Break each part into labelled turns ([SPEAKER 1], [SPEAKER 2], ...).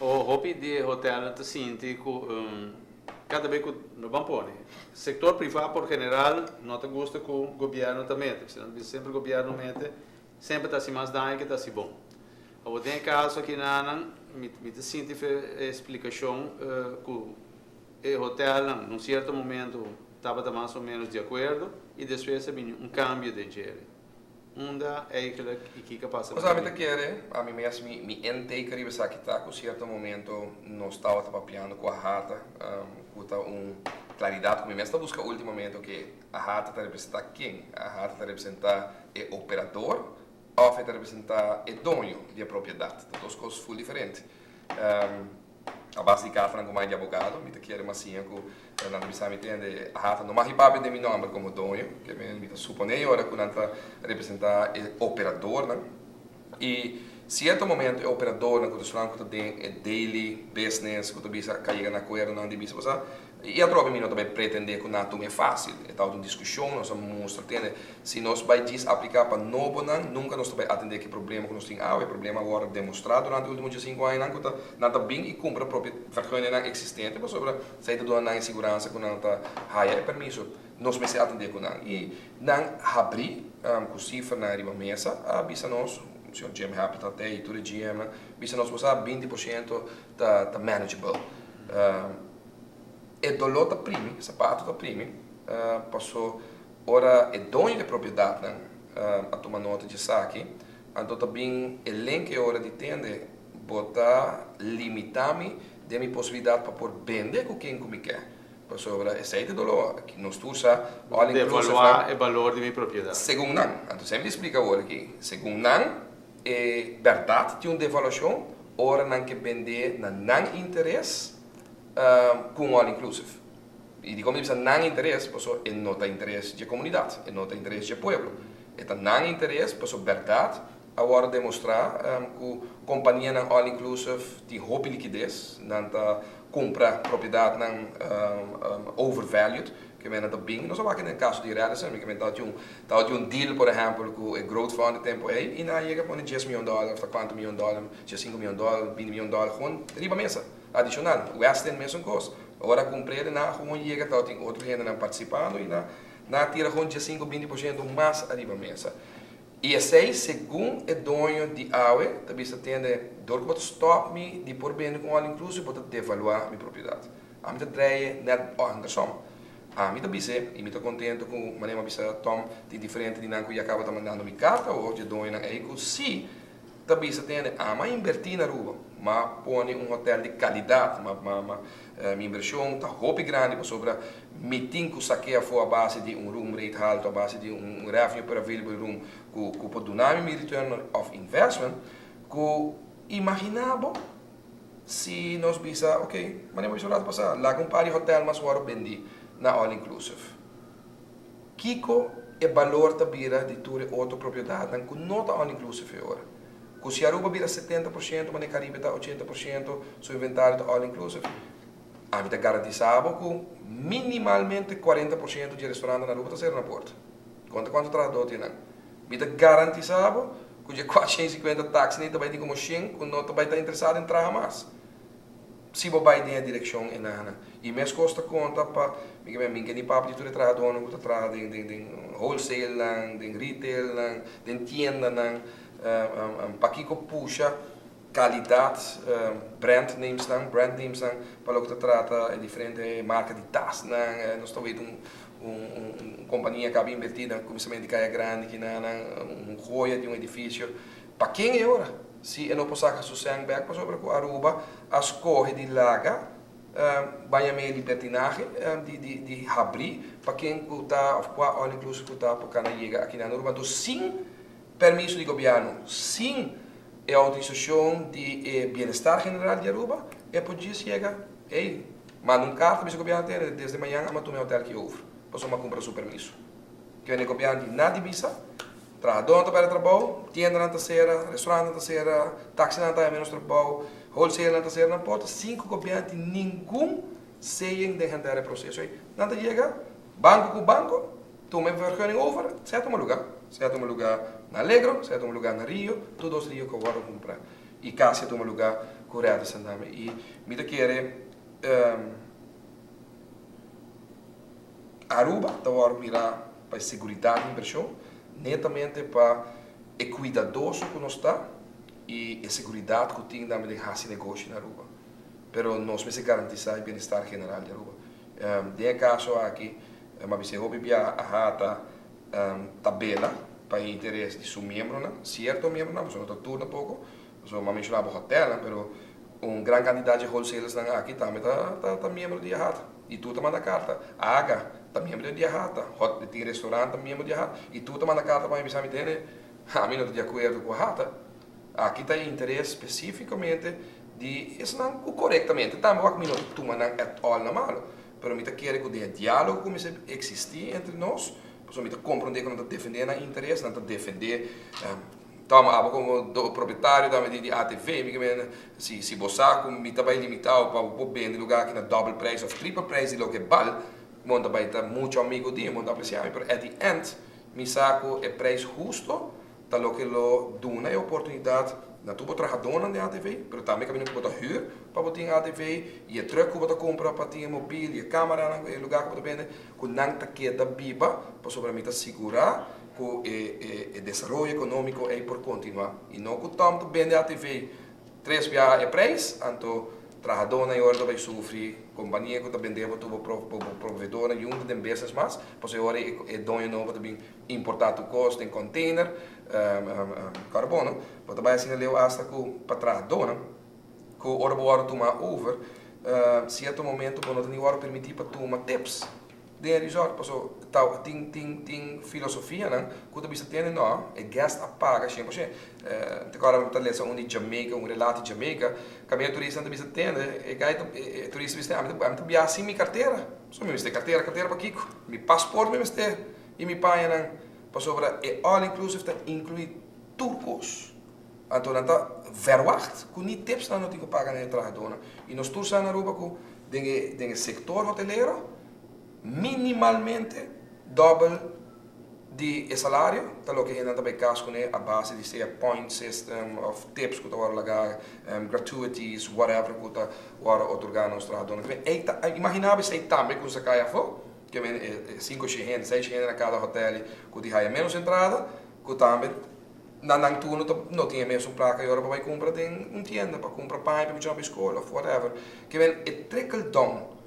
[SPEAKER 1] O hopi di hotel ta sinti ku kada bes ku no ban pone. Sektor privá por general no ta gusta ku gobièrnu ta mete. Pasobra nan ta bisa semper gobièrnu mete, semper ta hasi mas daño ke ta hasi bon. Awor den e kaso akinanan mi ta sinti fe e splikashon ku e hotelnan na un sierto momento tabata mas o ménos di akuerdo i despues a bini un kambio den djere. Unda eigenlijk y kiko a pasa
[SPEAKER 2] Pues ami ta kere, ami mes mi mi intake riba esaki ta ku sierto momento nos tabata papiando ku AHATA, ku ta un klaridat ku mi mes ta buska ultimamente, oke, AHATA ta representá ken? AHATA ta representá e operador òf e ta representá e doño di e propiedat? Ta dos kos ful diferente. A base di kartanan ku mai di abogado, mi ta kere mas siña ku nan ta bisa mi tende, Ahata no mag papia den mi nòmber komo doño, ke mi ta suponé e ora ku nan ta representá e operadornan. I sierto momento e operadornan ku ta esnan ku ta den e daily business ku ta bisa ka yega na akuerdonan di bisa pasá, I atrobe mi no ta bai pretende ku nan a tuma e fásil. E tabata un diskushon, nos a mustra tende si nos bai djis apliká pa nobonan, nunka nos ta bai atendé ki problema ku nos tin awe. E problema a wòrdu demostrá durante e último diesinku añanan ku ta nan ta bin i kumpra propio vergunningan eksistente pasobra esei ta duna nan e siguransa ku nan ta haya e permiso. Nos mester atendé ku nan. I nan habrí ku sifranan riba mesa a bisa nos, señor Jim Happy ta tei i tur e GMnan, bisa nos bo sa 20% ta manageable. E doló ta primi, e sapato ta primi, paso ora e doño di e propiedatnan a tuma nota di esaki, anto ta bin e link e ora di tende, bo ta limitá mi den mi posibilidat pa por bende ku ken ku mi ke, pasobra esei ta e doló, nos tur sa
[SPEAKER 1] all inclusive. Devaluá e balor di mi propiedat.
[SPEAKER 2] Segun nan, anto esei mi ta splika awor aki, segun nan e bèrdat tin un devaluashon ora nan ke bende na nan interes, Ku un all inclusive. I dikon mi ta bisa nan interes? Pasobra e no ta interes dje komunidat, e no ta interes dje pueblo. E ta nan interes pasobra bèrdat a wòrdu demostrá ku kompanianan all inclusive tin hopi likides, nan ta kumpra propiedatnan overvalued, ke men nan ta bin. Nos a wak den e kaso di Radisson, mi ke men tabatin un tabatin un deal por ehèmpel ku e Growth Fund e tempu ei i nan a yega pone 10 mion dòler òf ta kuantu mion dòler, 15 mion dòler, 20 mion dòler gewoon riba mesa. Adicional, Westin mesun cos. Ora cumprende nan a gewoon yega tabatin otro hendenan participando y nan nan a tira gewoon 15, 20% mas ariba mesa. Y esey segun e doño di awe ta bisa tende dor cu bo ta stop mi di por bende cu all inclusive bo ta devalua mi propiedad. Ami ta draye net andersom. Ami ta bis'e y mi ta contento cu manera mi a bisa Tom tin diferente di nan cu ya caba ta mandando mi carta awor dje doñonan ey cu si ta bisa tende, Ami a invertí na Aruba, m'a pone un hotel di kalidat, m'a m'a m'a mi invershon ta hopi grandi pasobra mi tin ku sak'é afó a base di un room rate haltu, a base di un revenue per available room ku ku por duna mi mi return of investment, ku imaginá bo si nos bisa, ok, manera bo bisa un rato pasá, laga un par di hotel mas wòrdu bendí na all inclusive. Kiko e balor ta bira di tur e otro propiedatnan ku no ta all inclusive e ora? Ku si Aruba bira 70%, mane Karibe ta 80%, su inventario ta all inclusive, ami ta garantisa bo ku minimalmente 40% di e restaurantnan na Aruba ta sera na porta. Konta kuantu trahadó tin nan. Mi ta garantisa bo ku dje 450 taksinan ta bai tin komo 100 ku no ta bai ta interesá den traha mas. Si bo bai den e direkshon e nana. I meskos ta konta pa, mi ke mi ke ni papia di tur e trahadónan ku ta traha den den den wholesalenan, den retailnan, den tiendanan, pakiko pusha kalidat brand namesnan, brand namesnan pa loke ta trata e diferente marka di tasnan. Nos ta wet un un kompania ku a invertí na kuminsamentu di Kaya Grandi kinanan, un joya di un edifisio. Pa ken e ora? Si e no por saka su sèn bèk pasobra ku Aruba a skohe di laga baña medio libertinahe di di di habrí pa ken ku ta òf kua all inclusive ku ta por kana yega aki na Aruba. Anto sin permiso di gobièrnu, sin e outorisashon di e bienestar general di Aruba e por djis yega ey manda un karta bisa gobièrnu tene desde mañan a tuma e hotel aki over pasobra mi a kumpra su permiso. Kende gobièrnu di nada di bisa. Trahadónan ta pèrdè trabou, tiendanan ta sera, restaurantnan ta sera, taksinan ta haña ménos trabou, wholesalenan ta sera nan porta sin ku gobièrnu tin ningun saying den henter e proseso ei. Nan ta yega banko ku banko, tuma e vergunning over, sea tuma lugá, sea tuma lugá na Allegro, sea tuma lugá na Rio, tur dos Rio ku a wòrdu kumprá i kasi a tuma lugá. ku Radisson tambe i mi ta kere Aruba ta wòrdu mirá pa e seguridat di invershon, netamente pa e kuidadoso ku nos ta i e seguridat ku tin tambe den hasi negoshi na Aruba. Pero nos mester garantisá e bienestar general di Aruba. Den e kaso aki, mi a bisa e hopi biaha a hata tabela pa e interes di su miembronan, sierto miembronan, pasobra no ta tur tampoco, pasobra mi a menshoná bo hotelnan, pero un gran kantidat dje wholesalersnan aki tambe ta miembro di AHATA i tur ta manda karta. Aga ta miembro di AHATA, hot tin restaurant ta miembro di AHATA i tur ta manda karta pa mi bisa mi tende ami no ta di akuerdo ku AHATA. Aki ta e interes spesífikamente di esnan ku korektamente tambe wak mi no ta tuma nan at all na malo, pero mi ta kere ku den e diálogo ku mester eksistí entre nos, pasobra mi ta komprondé ku nan ta defendé nan interes, nan ta defendé Toma, abo komo propietario tambe di ATV, mi ke mende si si bo sa ku mi ta bai limitao pa bo por bende lugar aki na dòbel preis òf tripel preis di loke bal, bo no ta bai ta mucho amigo di mi, bo no ta apresiá mi, pero at the end mi sa ku e preis husto ta loke lo duna e oportunidat na tur bo trahadónan den ATV, pero tambe kaminda ku bo ta hür pa bo tin ATV i e trùk ku bo ta kumpra pa tin e mobil i e kameranan, e lugar ku bo ta bende, ku nan ta keda biba pasobra mi ta sigurá ku e e desaroyo ekonómiko ei por kontinuá i no ku Tom ta bende ATV tres biaha e preis, anto trahadónan e ora ta bai sufri, kompania ku ta bende bo tur bo bo proveedornan yunta den business mas, pasobra e ora ei e doño nobo ta bin importá tur kos den container, karbono, bo ta bai asina leu asta ku pa trahadónan ku ora bo wòrdu tumá over sierto momento bo no ta ni wòrdu permití pa tuma tips. Den e resort paso ta tin tin tin filosofianan ku ta bisa tende no e guest a paga shen por shen. Mi ta kòrda mi ta lesa un di Jamaica un relato di Jamaica kaminda e turistanan ta bisa tende e guy ta e turista bisa ami ta ami ta biaha sin mi kartera pasobra mi mester kartera kartera pakiko mi pasport mi mester i mi pañanan pasobra e all inclusive ta inklui tur kos anto nan ta verwacht ku ni tips nan no tin ku paga na e trahadónan i nos tur sa na Aruba ku den e den e sektor hotelero Minimalmente dòbel di e salario ta loke hendenan ta bai kas kuné a base di sea point system òf tips ku ta wòrdu lagá, gratuities, whatever ku ta wòrdu otorgá na nos trahadónan. Ke men ei ta, imaginá bo esei tambe ku sa kai afó, ke men e sinku shei hende, seis hende na kada hotèl ku tin haya ménos entrada ku tambe na nan turno ta no tin e mesun plaka i ora pa bai kumpra den un tienda pa kumpra paña pa muchanan bai skol òf whatever. Ke men e trickle down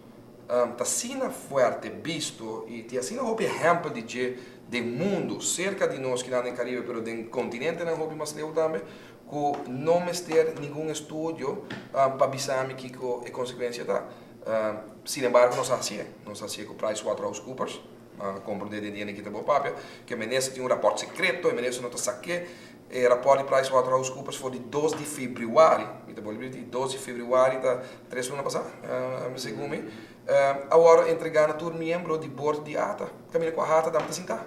[SPEAKER 2] Ta asina fuerte bisto y tin asina hopi ehempel di dje den mundo, cerca di nos kinan den Caribe pero den continentenan hopi mas leu tambe, cu no mester ningun estudio pa bisa mi kico e consecuencia ta. Sin embargo nos a hacié, nos a hacié cu PricewaterhouseCoopers, a comprende den dia nan kita bo papia, cu e minister tin un rapport secreto, e minister no ta saké e rapport di PricewaterhouseCoopers for di dos di februari, mi ta bolbe ripiti, dos di februari ta tres luna pasá, segun mi, a wòrdu entregá na tur miembro di bord di ata, kaminda ku AHATA tambe ta sintá.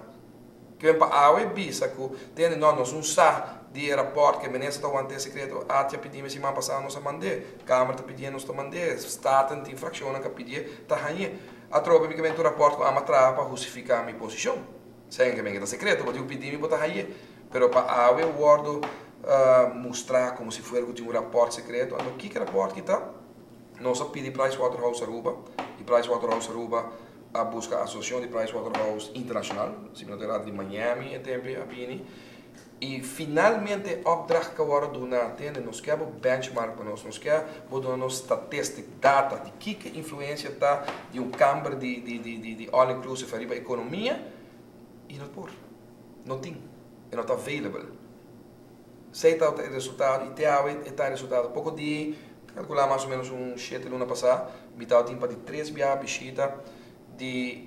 [SPEAKER 2] Ke men pa awe bisa ku tende no, nos un sa di e rapòrt ku e minister ta want'é sekreto, ATIA pidi mi siman pasá nos a mand'é, Kamer ta pidié nos ta mand'é, Staten tin frakshonnan ku a pidié ta hañ'é. Atrobe mi ke men tur rapòrt ku ami a traha pa hustifiká mi posishon. Señor ke men ke ta sekreto, bo tin ku pidi mi bo ta hañ'é. Pero pa awe wordo mustra como si fuera cu tin un rapport secreto, anto kiko rapport ki ta? Nos a pidi Price Waterhouse Aruba y Price Waterhouse Aruba a busca asociacion di Price Waterhouse Internacional, si mi no ta errado di Miami e tempo a bini, y finalmente e opdracht cu a wordo duna, tende, nos kier bo benchmark pa nos, nos kier bo duna nos statistic, data di kiko influencia ta di un camber di all inclusive ariba economia, y no por. No tin. E no ta available. Esei tabata e resultado y te awe e ta e resultado. Poco di, ta calcula mas o menos un shete luna pasa, mi tabatin pa di tres biaha bishita di,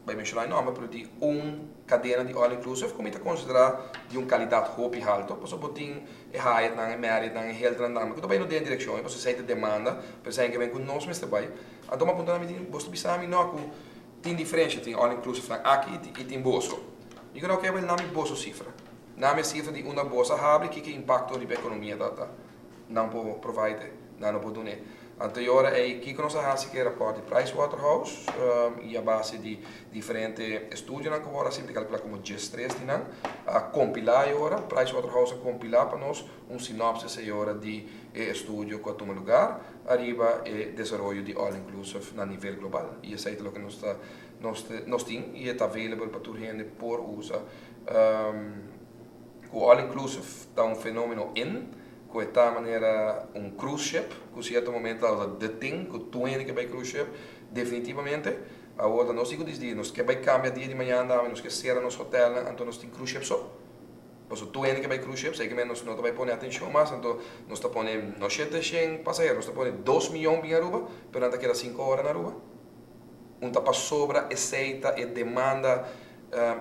[SPEAKER 2] bai menciona e nomber, pero di un cadena di all inclusive cu mi ta considera di un calidad hopi halto, pasobra bo tin e Hyattnan, e Marriottnan, e Hiltonnan tambe cu ta bay den e direccion, pasobra esei ta demanda, pero esei ke ben cu nos mester bay. Anto mi a puntra nan, mi di, bo ta bisa mi no cu Tin diferensha, tin all inclusive nan aki i tin boso. Mi ku no ke bel nami boso sifra. Nami e sifra di unda boso a habri kiko impakto riba ekonomia ta ta. Nan por provide, nan no por dun'e. Anto e ora ei kiko nos a hasi ku e rapòrt di Pricewaterhouse i a base di diferente estudionan ku wòrdu hasi, mi ta kalkulá komo 13 di nan, a kompilá e ora, Pricewaterhouse a kompilá pa nos un sinopsis e ora di e estudio ku a tuma lugar ariba e desaroyo di all inclusive na nivel global. I esei ta loke nos ta nos tin i e ta available pa tur hende por usa. Ku all inclusive ta un fenomeno in ku e ta manera un cruise ship ku sierto momento tabata the thing ku tur hende ke bai cruise ship definitivamente awor ta nos tin ku disidi nos ke bai kambia dia di mañana dame nos ke sera nos hotelnan anto nos tin cruise ship so pasobra tur hende ke bai cruise ship seki nos no ta bai pone atencion mas anto nos ta pone no shete shen pasahero nos ta pone 2 miyon bin Aruba pero nan ta keda 5 ora na Aruba. Un ta pasobra esei ta e demanda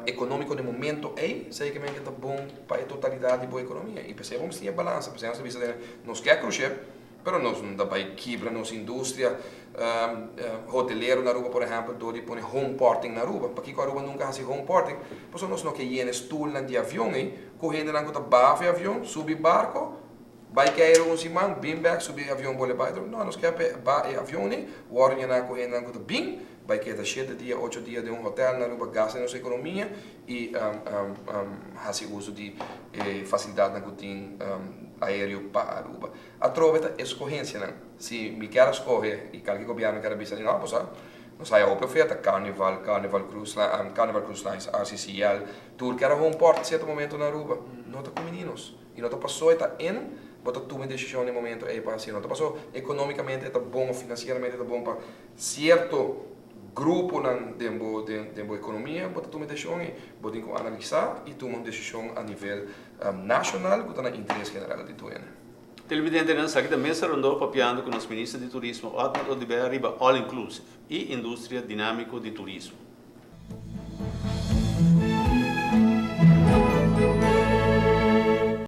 [SPEAKER 2] económico di momento ei, esei ke men ke ta bon pa e totalidad di bo economia. I p'esei bo mester tin e balansa. P'esei nos ta bisa den nos ke cruise ship, pero nos no ta bai kibra nos industria hotelero na Aruba, por ehempel, dor di pone home porting na Aruba. Pakiko Aruba nunca hasi home porting? Pasobra nos no ke yena e stoelnan di avion ei ku hendenan ku ta baha for e avion, subi barco, bai keiro un siman, bin bek, subi e avion bolbe bai. No, nos ke pa ba e avion ei wòrdu yená ku hendenan ku ta bin bai keda 7 dia, 8 dia den un hotel na Aruba, gasta nos economia i hasi uso di e facilidadnan ku tin aéreo pa Aruba. Atrobe ta escogencianan. Si mi kier a scoge i kalke gobierno kier a bisa no, pues nos haya hopi oferta, Carnival, Carnival Cruise Line, Carnival Cruise Lines, RCCL, tur kier a home port cierto momento na Aruba. No ta kumini nos. I no ta paso e ta in, bo ta tuma e decision den momento ei pa hasi. No ta paso economicamente e ta bon of financieramente e ta bon pa cierto gruponan den bo economia, bo ta tuma e decision ei. Bo tin ku analisa i tuma un decision a nivel nacional ku ta na interes general di tur hende.
[SPEAKER 1] Televidentenan, esaki ta Mesa Rondó papiando ku nos minister di Turismo Otmar Oduber riba All Inclusive i industria dinámiko di turismo.